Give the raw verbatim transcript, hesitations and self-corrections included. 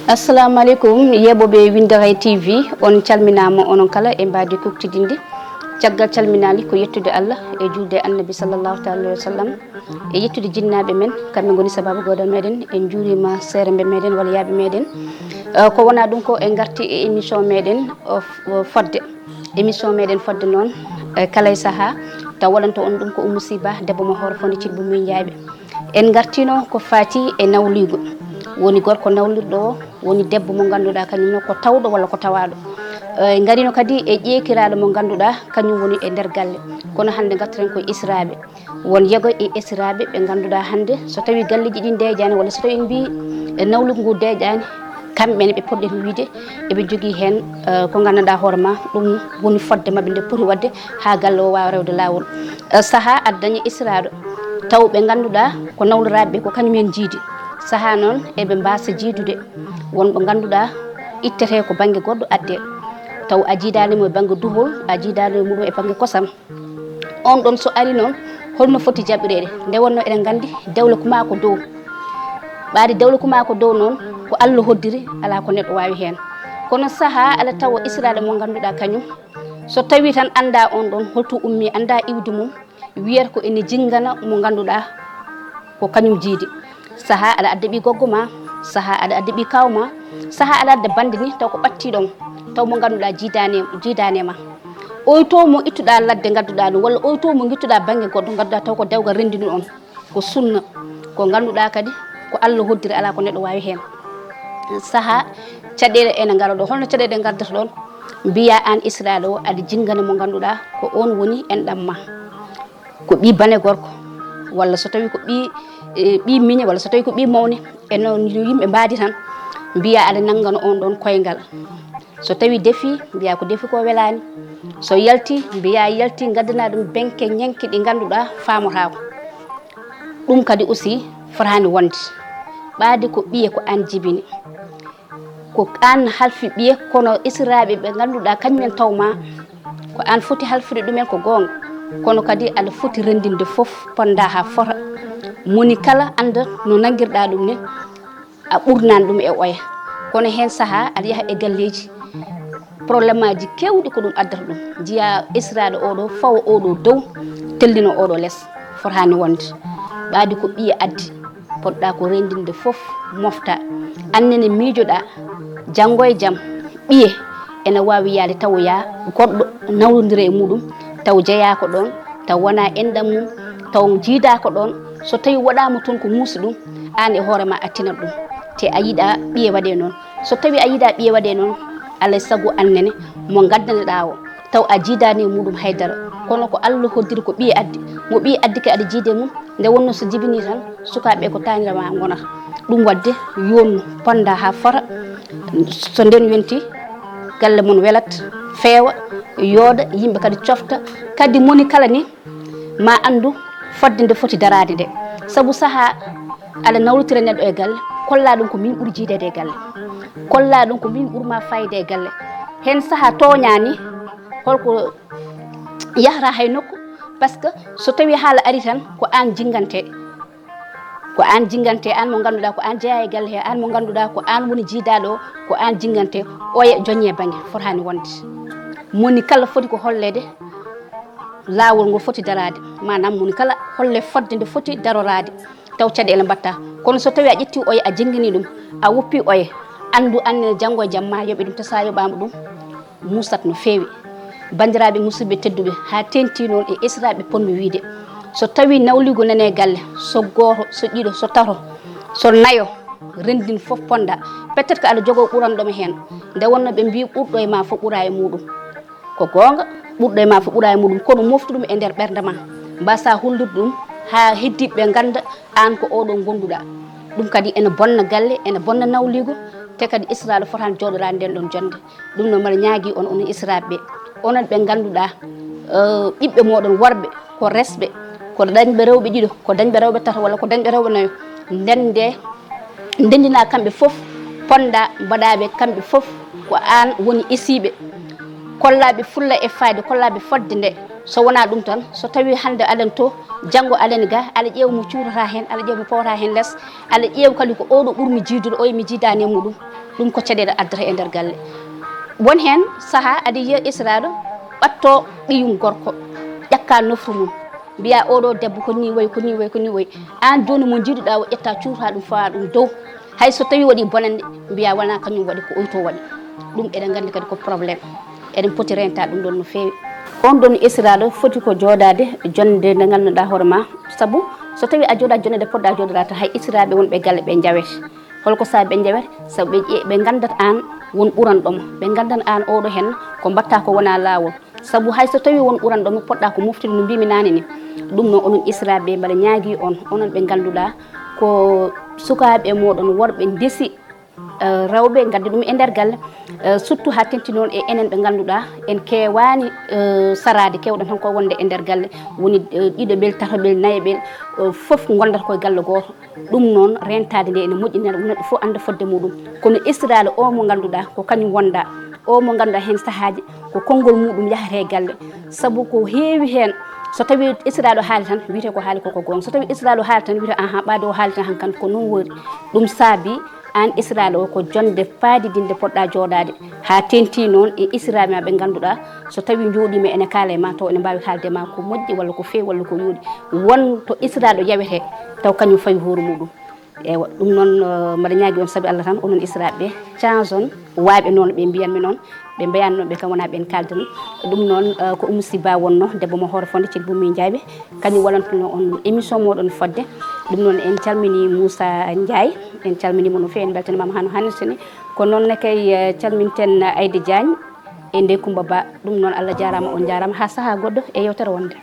Assalamu aleykum, yeɓoɓe Windaray T V, on calminama onon kala e mbadi kuktidindi. Caggal calminali ko yettude Allah e julde Annabi sallallahu taala alayhi wa sallam, e yettude jinnaɓe men, kamɓe goni sababu godal meɗen. En juurima seerembe meɗen walla yaaɓe meɗen. Eh, ko wona ɗum ko en garti e émission meɗen, o f-, o fodde. Émission meɗen fodde noon, eh, kala e saaha, taw waɗanto on ɗum ko Oumou Siba, debbo mo hoore fonde Cilɓu Mum Jaaɓe. En gartino ko fati e nawligo. Woni gorko nawlirɗo o, woni debbo mo ngannduɗaa kañum ne ko tawɗo walla ko tawaaɗo. Eh, en ngarino kadi e ƴeekiraaɗo mo ngannduɗaa kañum woni e nder galle. Kono hannde ngartoren ko esiraaɓe. Won yego e esiraaɓe ɓe ngannduɗaa hannde so tawi galleeji ɗin deeƴaani walla so tawi en mbii e nawligo ngu deeƴaani, kamɓe ne ɓe poɗɗen wiyde eɓe njogii heen, eh, ko nganndanɗaa hoore ma, ɗum woni fodde maɓɓe nde poti waɗde haa galle o waawa rewde laawol. Eh, sahaa aɗa daña esiraaɗo, taw ɓe ngannduɗaa ko nawliraaɓe ɓe ko kañum en jiidi. Sahaa noon eɓe mbaasa jiidude won ɓe ngannduɗaa ittete ko bannge goɗɗo addee, taw a jiidaani mo e bannge duhol, a jiidaani e muɗum e bannge kosam. On ɗon so ari noon, holno foti jaɓireede? Nde wonno eɗen nganndi dewle kuma ko dow. Ɓaade dewle kuma ko dow noon, ko Allah hoddiri, alaa ko neɗɗo waawi heen. Kono sahaa aɗa tawa esiraaɗo mo ngannduɗaa kañum, so tawii tan anndaa on ɗon holto ummii, anndaa iwdi mum, wiyata ko ene jinngana mo ngannduɗaa ko kañum jiidi. Sahaa aɗa adda ɓii goggo ma, sahaa aɗa adda ɓii kaaw ma, sahaa aɗa adda bannde ni taw ko ɓattiiɗo mo, taw mo ngannduɗaa jiidaani, jiidaani e ma. Oyto mo ittuɗaa ladde ngadduɗaa ɗum, walla oyto mo ngittuɗaa bannge goɗɗo ngadduɗaa taw ko dewgal renndini on, ko sunna, ko ngannduɗaa kadi ko Allah hoddiri, alaa ko neɗɗo waawi heen. Sahaa caɗeele ene ngara ɗo, holno caɗeele ngardata ɗoon? Mbiyaa aan esiraaɗo o aɗa jinngana mo ngannduɗaa ko oon woni enɗam ma. Ko ɓii bane gorko, walla so tawi ko ɓii, eh, ɓii miñe, walla so tawi ko ɓii mawne, e noon no yimɓe mbaadi tan, mbiyaa aɗa nanngana on ɗon koyngal. So tawi defi, mbiyaa ko defi ko welaani. So yalti, mbiyaa yalti, ngaddana ɗum benke ñenke ɗi ngannduɗaa faamotaako. Ɗum kadi aussi fotaani wonde. Ɓaade ko ɓiye ko aan jibini. Ko aan halfi ɓiye, kono esiraaɓe ɓe ngannduɗaa kañum en taw ma, ko aan foti halfude ɗumen ko goonga. Kono kadi aɗa foti renndinde fof, ponnda haa fota. Moni kala annda no nanngirɗaa ɗum ni, a ɓurnan ɗum e oya. Kono heen sahaa aɗa yaha e galleeji, problème aji keewɗi ko ɗum addata ɗum. Njiyaa esiraaɗo oɗo fawa oɗo dow, tellino oɗo les, fotaani wonde. Ɓaade ko ɓiye addi, poɗɗa ko renndinde fof, mofta. Aan nene miijoɗaa, janngo e jam, ɓiye ene waawi yahde tawoya goɗɗo nawlondira e muɗum, taw jeyaaka ɗoon, taw wonaa enɗam mum, taw jiidaaka ɗoon. So tawi waɗaama toon ko muusi ɗum, aan e hoore ma a tinat ɗum. Te a yiɗaa ɓiye waɗee noon. So tawi a yiɗaa ɓiye waɗee noon, alaa e sago aan nene mo ngaddaneɗaa o, taw a jiidaani e muɗum haydara. Kono ko Allah hoddiri ko ɓiye addi. Mo ɓiye addi ke aɗa jiide mum, nde wonno so jibinii tan, sukaaɓe ko taanira ma ngonata. Ɗum waɗde yonno, ponnda haa fota. So ndeen yonti, galle mon welat, feewa, yooɗa, yimɓe kadi cofta. Kadi moni kala ni, ma anndu fodde nde foti daraade nde. Sabu sahaa aɗa nawlitira neɗɗo e galle, kolla ɗum ko min ɓuri jiideede e galle. Kolla ɗum ko min ɓurma fayde e galle. Heen sahaa tooñaani, holko yahata hay nokku, par ce que so tawi haala ari tan ko aan jinngante. Ko aan jinngante, aan mo ngannduɗaa ko aan jeyaa e galle he, aan mo ngannduɗaa ko aan woni jiidaaɗo o, ko aan jinngante, oya joñe baŋnge, fotaani wonde. Moni kala foti ko holleede laawol ngol foti daraade, maanaam moni kala holle fodde nde foti daroraade, taw caɗeele mbaɗta. Kono so tawi a ƴetti oya a jenngini ɗum, a woppi oya, anndu aan nene janngo e jam ma yoɓe ɗum, te so a yoɓaama ɗum, muusat no feewi. Banndiraaɓe musidɓe tedduɓe, haa teeŋti noon e esiraaɓe potmi wiyde, so tawi nawliigu nani e galle, so gooto, so ɗiɗo, so tato, so nayo, renndin fof ponnda. Peut-être que aɗa jogoo ɓuranɗo mo heen, nde wonno ɓe mbii ɓurɗo e ma fof ɓura e muɗum. Ko goonga, ɓurɗo e ma fof ɓura e muɗum, kono moftu ɗum e nder ɓernde ma, mbaasaa hollude ɗum haa heddiiɓe ɓe ngannda aan ko oɗo ngonduɗaa. Ɗum kadi ene bonna galle, ene bonna nawliigu, te kadi esiraaɗo fotaani jooɗoraade ndeen ɗoon jonnde. Ɗum noon, mbaɗa ñaagii on, onon esiraaɓe ɓe, onon ɓe ngannduɗaa, eh, ɓiɓɓe mooɗon worɓe ko resɓe, ko dañɓe rewɓe ɗiɗo, ko dañɓe rewɓe tato, walla ko dañɓe rewɓe nayo, ndende, ndenndinaa kamɓe fof, ponnda mbaɗaaɓe kamɓe fof, ko aan woni esiiɓe. Kollaaɓe fulla e faayde, kollaaɓe fodde nde. So wonaa ɗum tan, so tawii hannde aɗen to, janngo aɗen ga, aɗa ƴeewa mo cuurata heen, aɗa ƴeewa mo powata heen les, aɗa ƴeewa kadi ko oɗo ɓurmi jiidude, oya mi jiidaani e muɗum. Ɗum ko caɗeele addata e nder galle. Won heen sahaa aɗa yiya esiraaɗo ɓatto ɓiyum gorko, ƴakka nofru mum, mbiya oɗo debbo ko ni wayi, ko ni wayi, ko ni wayi. Aan jooni mo njiiduɗaa o ƴetta cuurta ɗum fawa ɗum dow. Hay so tawii waɗi bonannde, mbiya wonaa kañum waɗi, ko oyto waɗi. Ɗum eɗen nganndi kadi ko problème. Eɗen poti renta ɗum ɗon no feewi. On ɗon esiraaɗo foti ko jooɗaade jonnde nde ngannduɗaa hoore ma. Sabu so tawii a jooɗaade jonnde nde poɗɗa jooɗoɗaa tan, hay esiraaɓe wonɓe galle ɓe njawete. Holko sabi ɓe njawete? Sabu ɓe ƴe-, ɓe nganndat aan won ɓuranɗo mo. Ɓe nganndan aan oɗo heen ko mbaɗta ko wonaa laawol. Sabu hay so tawii won ɓuranɗo mo, poɗɗa ko moftude no mbimi naane ni. Ɗum noon onon esiraaɓe mbaɗa ñaagi on, onon ɓe ngannduɗaa ko sukaaɓe moɗon worɓe ndesi, eh, rewɓe ngaddi ɗum e nder galle, eh, surtout haa tenti noon e enen ɓe ngannduɗaa en keewaani, eh, saraade, keewɗen tan ko wonde e nder galle. Woni, eh, ɗiɗo ɓel, tato ɓel, nayo ɓel, eh, fof ngondata koye galle gooto. Ɗum noon, rentaade nde ene moƴƴi, nde neɗɗo fof annda fodde muɗum. Kono esiraaɗo o mo ngannduɗaa ko kañum wonda, o mo ngannduɗaa heen sahaaji ko konngol muɗum yahata e galle. Sabu ko heewi heen, so tawii esiraaɗo haali tan, wiyetee ko haali ko, ko goonga. So tawii esiraaɗo haali tan, wiyetee, "Ahan, ɓaade o haali tan hankandi ko noon woni." Ɗum saabi aan esiraaɗo o ko jonnde paadidinde poɗɗa jooɗaade. Haa teenti noon e esiraaɓe ma ɓe ngannduɗaa, so tawii njooɗiima ene kaala e ma, taw ene mbaawi haalde ma ko moƴƴi walla ko feewi walla ko yooɗi. Won to esiraaɗo yawetee, taw kañum fawi hoore muɗum. Ewa, ɗum noon, eh, mbaɗa ñaagi on sabi Allah tan, onon esiraaɓe ɓe, cange on, waaɓe noon ɓe mbiyanmi noon, ɓe mbayani noon ɓe kam wonaa ɓen kaalda ɗum. Ɗum noon, eh, ko Oumou Sy Ba wonno, debbo mo Hoore Fonde, Cil Bummi Njaaɓe, kañum walantuno on émission moɗon fodde. Ɗum noon en calmini Moussa Ndiaye, en calminimo no feewi, en mbeltanimama hano hannirta ni. Ko noon ne kay, eh, calminten Aïda Diagne e Ndey Coumba Ba. Ɗum noon Allah jaaraama, on jaaraama, haa sahaa goɗɗo e yewtere wonde.